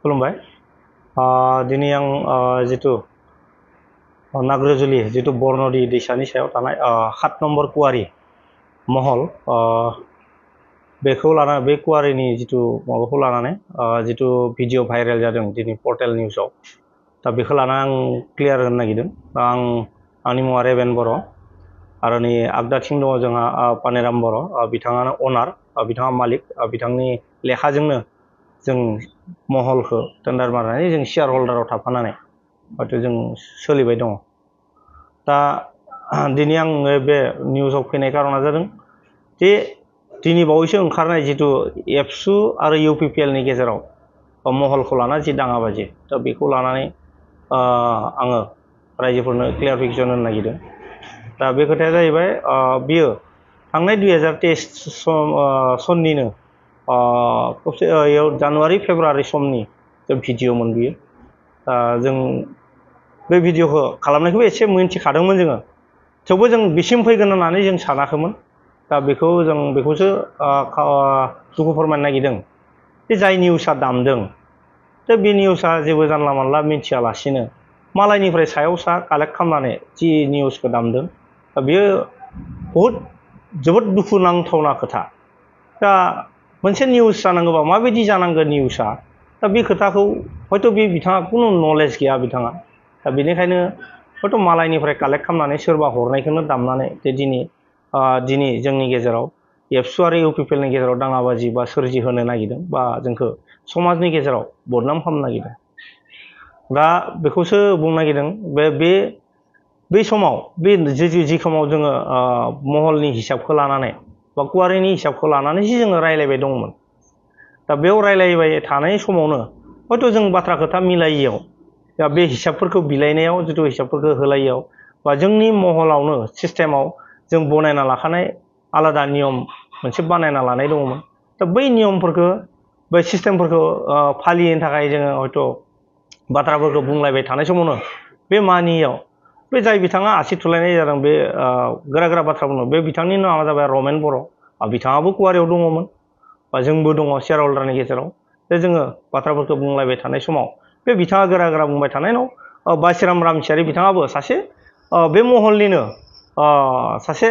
खुलुमबाय दिनै आं जितु नाग्रोजुलि जितु बरनदि दैसानि सायाव थानाय 7 नम्बर कुवारि महल बेखौ लाना बे कुवारिनि जितु माबाखौ लानानै जितु भिडिअ भाइरेल जादों दिनै पर्टेल निउसाव दा बेखौ लाना आं क्लियार होनो नागिरदों आंनि मुङा रेबेन बर' आरो नै आगदाथिं दङ जोंहा पानेराम बर' बिथाङानो अनार बिथाङा मालिक बिथांनि लेखाजोंनो जों महलखौ टेन्डार मारनानै जों शेयार हल्डाराव थाफानानै हयथ' जों सोलिबाय दङ दा दिनै आं बे निउसाव फैनाय कारना जादों जे दिनै बावैसो ओंखारनाय जितु एबसु आरो इउपिपिएलनि गेजेराव महलखौ लाना जि दाङाबाजि दा बेखौ लानानै आङो रायजोफोरनो क्लियारिफिकेसन होनो नागिरदों दा बे खोथाया जाहैबाय बियो थांनाय 2023 सननिनो जानुवारि फेब्रुवारि समनि जों भिडिअमोन बियो जों बे भिडिअखौ खालामनायखौबो एसे मिन्थिखादोंमोन जोङो थेवबो जों बिसिम फैगोन होननानै जों सानाखैमोन दा बेखौसो दुखु फोरमायनो नागिरदों जे जाय निउसआ दामदों दा बे निउसआ जेबो जानला मानला मिन्थियालासिनो मालायनिफ्राय सायाव सा कालेक्ट खालामनानै जि निउसखौ दामदों दा बेयो बहुद जोबोद दुखु नांथावना खोथा दा मोनसे निउस जानांगौबा माबायदि जानांगौ निउसआ दा बे खोथाखौ हयथ' बे बिथाङा खुनु नलेज गैया बिथाङा दा बेनिखायनो हयथ' मालायनिफ्राय कालेक्ट खालामनानै सोरबा हरनायखौनो दामनानै जे दिनै जोंनि गेजेराव एबसु आरो इउपिपिएलनि गेजेराव दाङाबाजि बा सोरजिहोनो नागिरदों बा जोंखौ समाजनि गेजेराव बदनाम खालामनो नागिरदों दा बेखौसो बुंनो नागिरदों बे समाव बे जि समाव जोङो महलनि हिसाबखौ लानानै बा कुवारिनि हिसाबखौ लानानैसो जोङो रायलायबाय दंमोन दा बेयाव रायलायबाय थानाय समावनो हयथ' जों बाथ्रा खोथा मिलायियाव दा बे हिसाबफोरखौ बिलाइनायाव जितु हिसाबफोरखौ होलायियाव बा जोंनि महलावनो सिस्टेमाव जों बनायना लाखानाय आलादा नियम मोनसे बानायना लानाय दङमोन दा बै नियमफोरखौ बै सिस्टेमफोरखौ फालियैनि थाखाय जोङो हयथ' बाथ्राफोरखौ बुंलायबाय थानाय समावनो बे मानियाव बे जाय बिथाङा आसि थुलायनाय जादों बे गोरा बाथ्रा बुंदों बे बिथांनि नामा जाबाय रमेन बर' बिथाङाबो कुवारियाव दङमोन बा जोंबो दङ शेयार हल्डारनि गेजेराव जे जोङो बाथ्राफोरखौ बुंलायबाय थानाय समाव बे बिथाङा गोरा बुंबाय थानायनाव बासिराम रामसियारि बिथाङाबो सासे बे महलनिनो सासे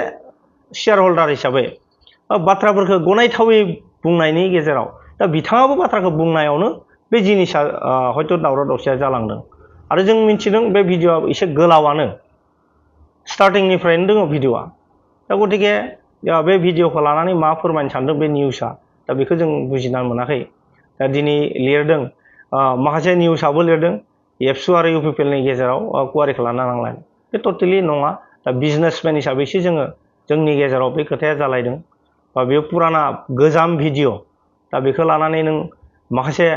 शेयार हल्डार हिसाबै बाथ्राफोरखौ गनायथावै बुंनायनि गेजेराव दा बिथाङाबो बाथ्राखौ बुंनायावनो बे जिनिसा हयथ' दावराव दावसिया जालांदों आरो जों मिथिदों बे भिडिअआ एसे गोलावानो स्टार्टिंनिफ्रायनो दङ भिडिअआ दा गतिके बे भिडिअखौ लानानै मा फोरमायनो सानदों बे निउसआ दा बेखौ जों बुजिना मोनाखै दा दिनै लिरदों माखासे निउसआबो लिरदों एबसु आरो इउपिपिएलनि गेजेराव कुवारिखौ लाना नांलाय बे टटेलि नङा दा बिजनेसमेन हिसाबैसो जोंनि गेजेराव बे खोथाया जालायदों बा बेयो पुराना गोजाम भिडिअ दा बेखौ लानानै नों माखासे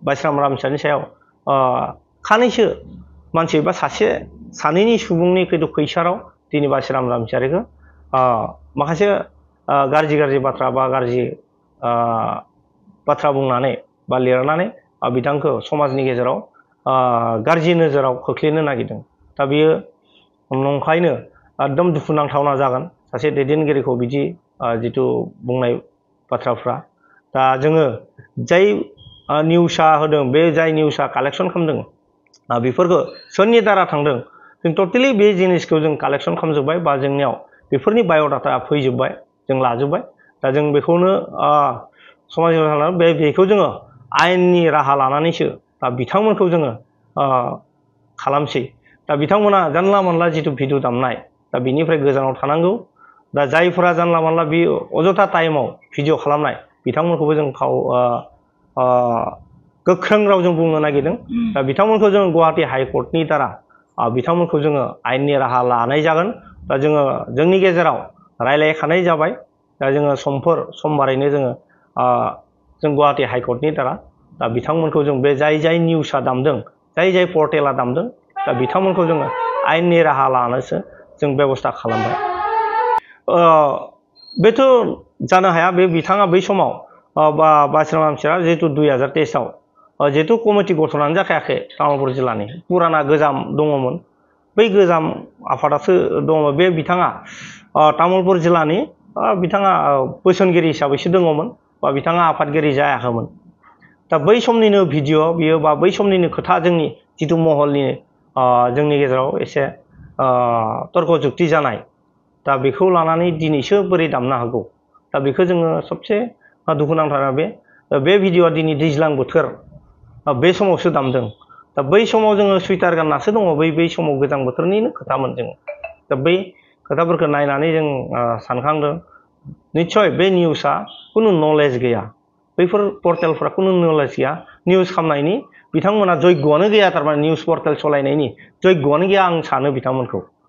बासिराम रामसियारिनि सायाव खानैसो मानसि बा सानैनि सुबुंनि खैसाराव दिनै बासिराम रामसियारिखौ माखासे गाज्रि बाथ्रा बा गाज्रि बाथ्रा बुंनानै बा लिरनानै बिथांखौ समाजनि गेजेराव गाज्रि नोजोराव खोख्लैनो नागिरदों दा बेयो नंखायनो एकदम दुखुनांथावना जागोन सासे दैदेनगिरिखौ बिदि जितु बुंनाय बाथ्राफ्रा दा जोङो जाय निउसआ होदों बे जाय निउसआ कालेक्सन खालामदों बेफोरखौ सोरनि दारा थांदों जों टटेलि बे जिनिसखौ जों कालेक्सन खालामजोब्बाय बा जोंनियाव बेफोरनि बाय'डाटा फैजोब्बाय जों लाजोब्बाय दा जों बेखौनो समाजनि बेखौ जोङो आयेननि राहा लानानैसो दा बिथांमोनखौ जोङो खालामसै दा बिथांमोना जानला मानला जितु भिडिअ दामनाय दा बिनिफ्राय गोजानाव थानांगौ दा जायफोरा जानला मानला बे अजथा टाइमाव भिडिअ खालामनाय बिथांमोनखौबो जों गोख्रों रावजों बुंनो नागिरदों दा बिथांमोनखौ जों गुवाहाटी हाइकर्टनि दारा बिथांमोनखौ जोङो आयेननि राहा लानाय जागोन दा जोङो जोंनि गेजेराव रायलायखानाय जाबाय दा जोङो समबारैनो जों गुवाहाटी हाइकर्टनि दारा दा बिथांमोनखौ जों बे जाय निउसआ दामदों जाय पर्टेला दामदों दा बिथांमोनखौ जोङो आयेननि राहा लानोसो जों बेबस्था खालामबाय बेथ' जानो हाया बे बिथाङा बै समाव बासिराम रामसियारिया जिहेतु 2023आव जिहेतु कमिटि गठनानो जाखायाखै तामुलपुर जिल्लानि पुराना गोजाम दङमोन बै गोजाम आफादासो दङ बे बिथाङा तामुलपुर जिल्लानि बिथाङा बोसोनगिरि हिसाबैसो दङमोन बा बिथाङा आफादगिरि जायाखैमोन दा बै समनिनो भिडिअ बियो बा बै समनिनो खोथा जोंनि जिथु महलनि जोंनि गेजेराव एसे तर्क जुक्ति जानाय दा बेखौ लानानै दिनैसो बोरै दामनो हागौ दा बेखौ जोङो सबसे दुखुनांथाव बे भिडिअआ दिनै दैज्लां बोथोर बे समावसो दामदों दा बै समाव जोङो सुइटार गाननासो दङ बै समाव गोजां बोथोरनिनो खोथामोन जों दा बै खोथाफोरखौ नायनानै जों सानखांदों निस्सय बे निउसआ खुनु नलेज गैया बैफोर पर्टेलफ्रा खुनु नलेज गैया निउस खालामनायनि बिथांमोना जग्यआनो गैया थारमाने निउस पर्टेल सालायनायनि जग्यआनो गैया आं सानो बिथांमोनखौ